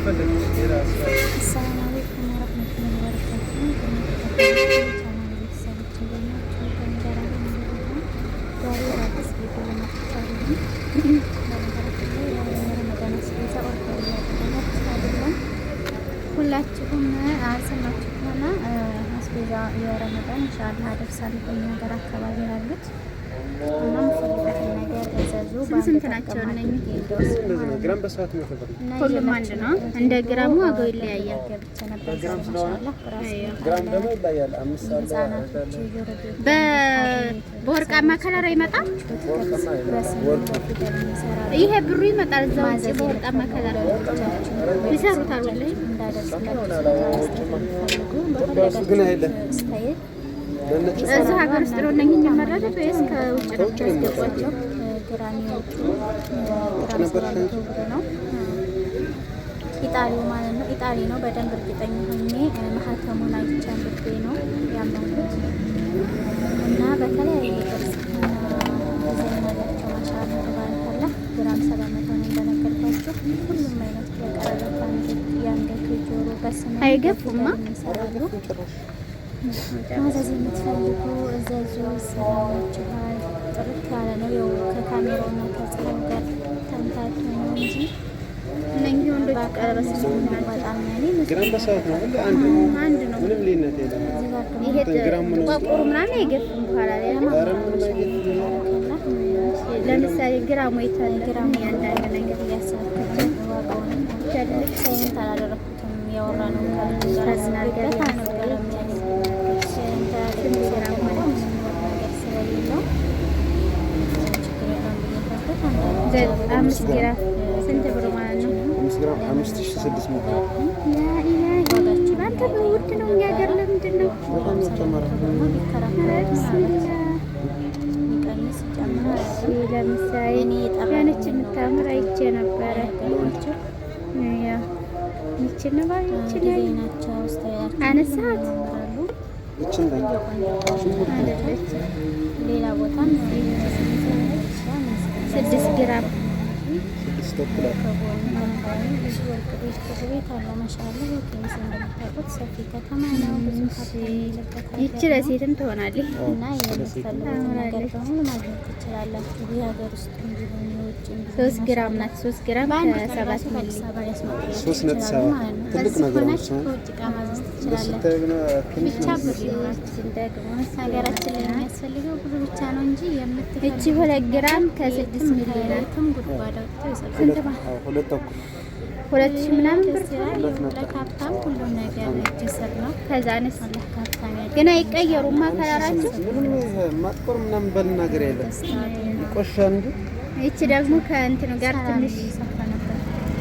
السلام عليكم ورحمة الله وبركاته። ቻናል ቤተሰቦች እንዴት ናችሁ? ከእኔ ጋር አልሐምዱሊላህ። ዛሬ በአዲስ ቪዲዮ መጥቻለሁ። በነገራችን ላይ የረመዳን አስቤዛ order እያደረጋችሁ አይደለም። ሁላችሁም አልሰማችሁ ከሆነ አስቤዛ የረመዳን ኢንሻአላህ አደርሳለሁ በእኛ ሀገር አካባቢ ያሉት እና የምትፈልጉትን ነገር እዘዙ። ስንት ናቸው እነኚህ? ግራም በሰዓት ነው ተፈሪ። ሁሉም አንድ ነው። እንደ ግራሙ ዋጋው ይለያያል። ገብቼ ነበር። በግራም ስለሆነ ማሻአላህ ግራም ደግሞ ይለያል። አምስት አለ ህጻናቶች ጆሮ ጌጥ በወርቃማ color አይመጣም። ወርቅ ይሄ ብሩ ይመጣል። እዛ ውጭ በወርቃማ color ይሰሩታል። ወላሂ ውስጥ ግን አይደለም። style በነጭ እዚህ ሀገር ውስጥ ነው እነኚህ የሚመረቱት ወይስ ከውጭ ነው ከውጭ ነው የሚያስገቧቸው? ግራም የወጡ ግራም ነበር 700 ብር ነው። ኢጣሊው ማለት ነው። ኢጣሊ ነው። በደንብ እርግጠኛ ሆኜ ማህተሙን አይቼ አንብቤ ነው ያመንኩት እና በተለያየ ቅርጽ እና ዲዛይን አላቸው። ማሻአላ ተባረከላ። ግራም 700 ነው እንደነገርኳችሁ። ሁሉም አይነት የቀለበት፣ የአንገት፣ የጆሮ በስም አይገፉማ። ይሰራሉ። ማዘዝ የምትፈልጉ እዘዙ፣ ይሰራላችኋል። ጥርት ያለ ነው። ያው ከካሜራው እና ከፀሐዩ ጋር ተምታቶ ነው እንጂ እነኚህ ወንዶች ቀለበት በጣም ያኔ ግራም በሰዓት ነው። ሁሉ አንድ ነው። አንድ ነው። ምንም ልዩነት የለም። እዚህ ጋር ደግሞ ይሄ ግራሙ ነው። ጥቋቁሩ ምናምን አይገፍም በኋላ ላይ አይደል? ኧረ ምንም አይገፍም። ለምሳሌ ግራሙ የታለ? ግራም ያንዳንድ ነገር እያሳተፈ ዋጋውንም silent አላደረኩትም። ያወራ ነው ከልጁ ጋር አስቤበት አልነበረም። ያኔ silent አድርጌ ሳዳምጠው ምንም ነገር ስለሌለው ችግር የለውም ብዬ ተውኩት። አንዳንድ 5 ግራም ስንት ብር ማለት ነው? 5 ግራም 5600። ያ ኢላሂ አንተ ውድ ነው። እኛ ሀገር ለምንድን ነው? በጣም ነው ጨመረ። ደግሞ ቢከራከሩት ቢስሚላህ ይቀንስ ይጨምራል። እሺ፣ ለምሳሌ እኔ የጠራ ያነች የምታምር አይቼ ነበረ። ናቸው ያ ይችን ነው ይችን ዲዛይናቸው style ኣቸው አነሳት ያምራሉ። እችን ላይ ቆንጆ ቆንጆ እቃዎች ናቸው። አይደለች? ሌላ ቦታም 6 ግራም 6.5 አለ። ከጎን አካባቢ ብዙ ወርቅ ቤት ብር ቤት አለ። ማሻአላ ኬሚሴ እንደምታውቁት ሰፊ ከተማ ነው። ብዙ ሀብታም ያለበት ይቺ ሀገር ነው ለሴትም ትሆናለች። እና የምትፈልጉትን ነገር በሙሉ ማግኘት ትችላላችሁ። የሀገር ውስጥ ቢሆን የውጭ ቢሆን 3 ግራም ናት። 3 ግራም በአንድ ቀን ከሰባት ራሱ ሚሊ ከአዲስ አበባ ሊያስመጡላችሁ 3.7 ይችላሉ ማለት ነው። ትልቅ እዚህ ነገር ነው። ሆናችሁ ከውጭ ዕቃ ማዘዝ ትችላላችሁ። ስታይ ግን ትንሽ ብቻ ነው። ብር ይኖራችሁ። ይችን ደግሞ ሀገራችን ላይ የሚያስፈልገው ብር ብቻ ነው እንጂ የምትፈልጉት እቺ 2 ግራም ከ6 ሚሊ ናት። የትም ጉድጓድ አውጥተው ይሰጣሉ። አዎ፣ 2.5። 2000 ምናምን ብር ደስ ይላል። ለሀብታም ሁሉም ነገር እጅ ስር ነው። ከዛ አነስ አላህ ከሀብታም ያድርገን። ግን አይቀየሩማ color ኣቸው። ምንም ማጥቆር ምናምን በል ነገር የለም። ይቆሻል እንጂ ይቺ ደግሞ ከእንትኑ ጋር ሰላም ትንሽ የሰፈነበት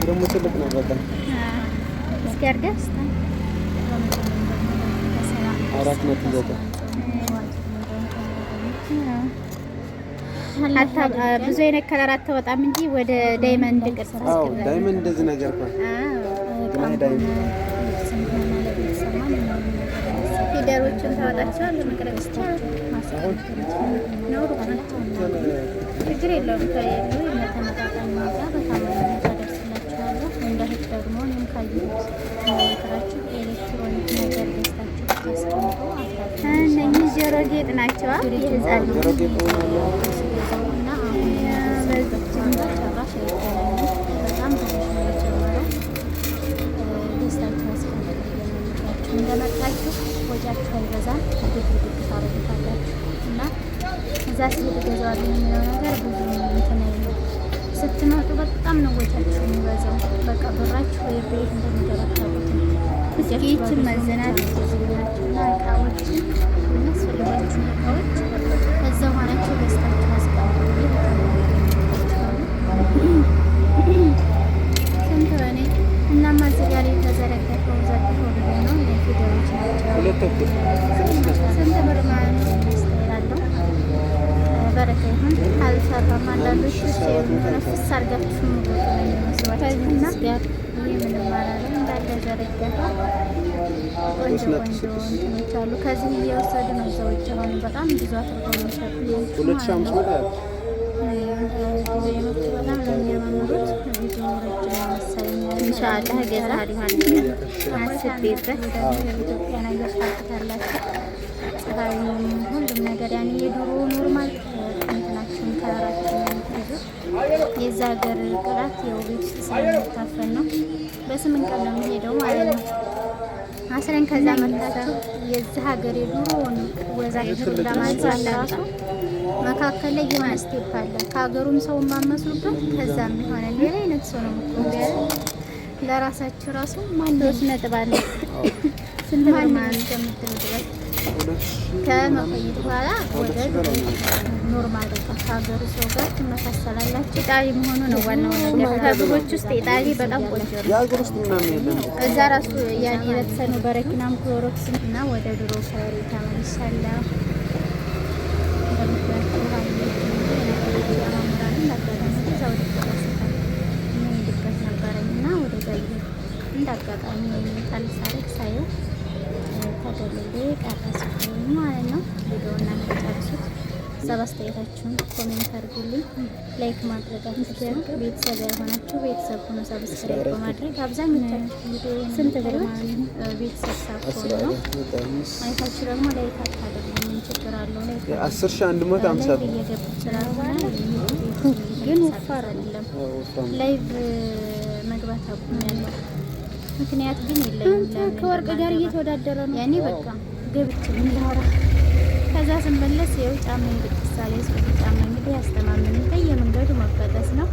ደግሞ ትልቅ ነው በጣም። እስኪ አድርገህ ረመዳን ደግሞ በሰላም 4.9። አታ ብዙ አይነት color አታወጣም እንጂ ወደ diamond ቅርጽ አዎ፣ diamond እንደዚህ ነገር እኮ ግን ይሄ diamond ልብስም ሆነ ለቤተሰብ ማንኛውንም ነገር ፊደሎችን ታወጣቸዋለህ መቅረጽ ይቻላል። ነው ችግር የለውም። ከሌሉ በተመጣጣኝ ዋጋ በታማኝነት አደርስላችኋለሁ። እንደ እህት ደግሞ እኔም ካየሁት የምመክራችሁ ኤሌክትሮኒክ ነገር ገዝታችሁ ብታስቀምጡ አትራፊ እነኚህ ጆሮ ጌጥ ናቸው። የህፃን ጆሮ ጌጥ ሆናለሁ። ስገዛው እና አሁን የገዛሁበት ዋጋ ጭራሽ አይገናኝም። በጣም ብዙ ነው የጨመረው። ገዝታችሁ አስቀምጡ ብዬ ነው የምመክራችሁ። እንደመጣችሁ ወጪያችሁ አይበዛም፣ ብድግ ብድግ ታደርጉታላችሁ እና እዛ ስሄድ እገዛዋለሁ የሚለው ነገር ብዙ እንትን አይልም። ስትመጡ በጣም ነው ወጪያችሁ የሚበዛው። በቃ ብራችሁ ወይ ቤት እንደሚገባ አታውቁትም። እስኪ ይችን መዝናት ናቸውና እቃዎችን የሚያስፈልጓችሁን እቃዎች እዛ ሆናችሁ ገዝታችሁ አስቀምጡ ብዬ በጣም ነው የምመክራችኋለሁ። ስንት ሆነ? እናማ እዚህ ጋር የተዘረገፈው ዘርግፈው ብዬ ነው የፊደሎች ናቸው። 2.5 ስንት ብር ማለት ነው? style አለው። በረካ ይሁን። አልሰራም። አንዳንዶቹ የሆነ ፍስ አድርጋችሁ ምወጡ ነው የሚመስሏችሁ እና ጋር ይህ ምንም አላለም እንዳለ ዘረገፈው። ቆንጆ ቆንጆ እንትኖች አሉ። ከዚህ እየወሰዱ ነው እዛ ውጭ አሁን በጣም ብዙ አትርፈው የሚሸጡ 2500 ያለ። ዲዛይኖቹ በጣም ነው የሚያማምሩት። ቪዲዮ ረጅም ነው መሰለኝ። ኢንሻአላህ እገዛለሁ አንድ ቀን አስቤበት። የኢትዮጵያን አየር ታውቁታላችሁ። ፀሐዩም ሁሉም ነገር ያኔ የድሮ normal እንትናችሁን ከለራችሁን የምትይዙት የዛ ሀገር ቅላት ያው ቤት ውስጥ ስለሚታፈን ነው። በ8 ቀን ነው የሚሄደው ማለት ነው። አስረን ከዛ መታችሁ የዚህ ሀገር የድሮውን ወዛችሁን ለማንሳት ራሱ መካከል ላይ የሆነ step አለ። ከሀገሩም ሰው የማመስሉበት ከዛም የሆነ ሌላ አይነት ሰው ነው የምትሆኑት። ለራሳችሁ ራሱ ማን 3.1 ስንት ብር ማን ማለት ነው? እስከምትሉ ድረስ ከመቆየት በኋላ ወደ normal በቃ ከሀገሩ ሰው ጋር ትመሳሰላላችሁ። ኢጣሊ መሆኑ ነው ዋናው ነገር። ከብሮች ውስጥ ኢጣሊ በጣም ቆንጆ ነው። የሀገር ውስጥ ምናምን የለም። እዛ ራሱ ያን የለብሰነው በረኪናም ክሎሮክስ እና ወደ ድሮ ከለሬ ተመልሻለሁ። እንደምታያቸው ያማምራሉ። እንዳጋጣሚ እዛ ወደ ሰፈር የምሄድበት ነበረኝ እና ወደዛ እየሄድኩ እንዳጋጣሚ ጣል ሳደርግ ሳየው ተደልሌ ቀረጽኩኝ ማለት ነው። ቪዲዮውን እናንተ ጨርሱት። ሀሳብ አስተያየታችሁን comment አድርጉልኝ። Like ማድረጋችሁ ቤተሰብ ያልሆናችሁ ቤተሰብ ሆኖ subscribe በማድረግ አብዛኞቻችሁ ቪዲዮ ስንት ብር የምታዩት ማለት ነው? ቤተሰብ ሳትሆኑ ነው። አይታችሁ ደግሞ like አታደርጉ። ምን ችግር አለው? Like 10,150 Live እየገቡ ስላልሆነ ግን ወፋር አይደለም። Live መግባት አቁሜያለሁ። ምክንያት ግን የለኝም። አንተ ለምን ከወርቅ ጋር እንደማልገባ። እየተወዳደረ ነው። ያኔ በቃ ገብቼ ምን ላውራ። ከዛ ስመለስ ይኸው ጫማ ብጥሳ ላይ የሱፍ ጫማ እንግዲህ ያስተማምን በየመንገዱ መበጠስ ነው።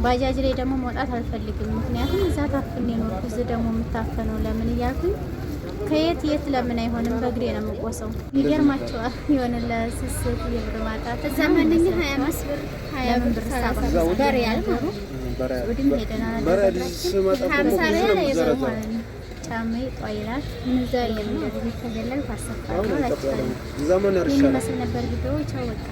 ባጃጅ ላይ ደግሞ መውጣት አልፈልግም። ምክንያቱም እዛ ታፍኔ ኖርኩ፣ እዚህ ደግሞ የምታፈነው ለምን እያልኩኝ ከየት የት ለምን አይሆንም፣ በእግሬ ነው የምቆሰው። ይገርማቸዋል። የሆነ ለስስት የብር ማጣት እዛ ማንኛ 25 ብር 20 ለምን ብር ብር 30 ሳባ በሪያል ማለት ነው። ወድም ሄደናል። 50 ሪያል አይበሩ ማለት ነው። ጫማዬ ጧ ይላል። ምንዛሬ ነው። እንደዚህ ተገለልኩ አሰፋለሁ እላችኋለሁ። ዘመን ይህን ይመስል ነበር ቪዲዮ። ቻው በቃ።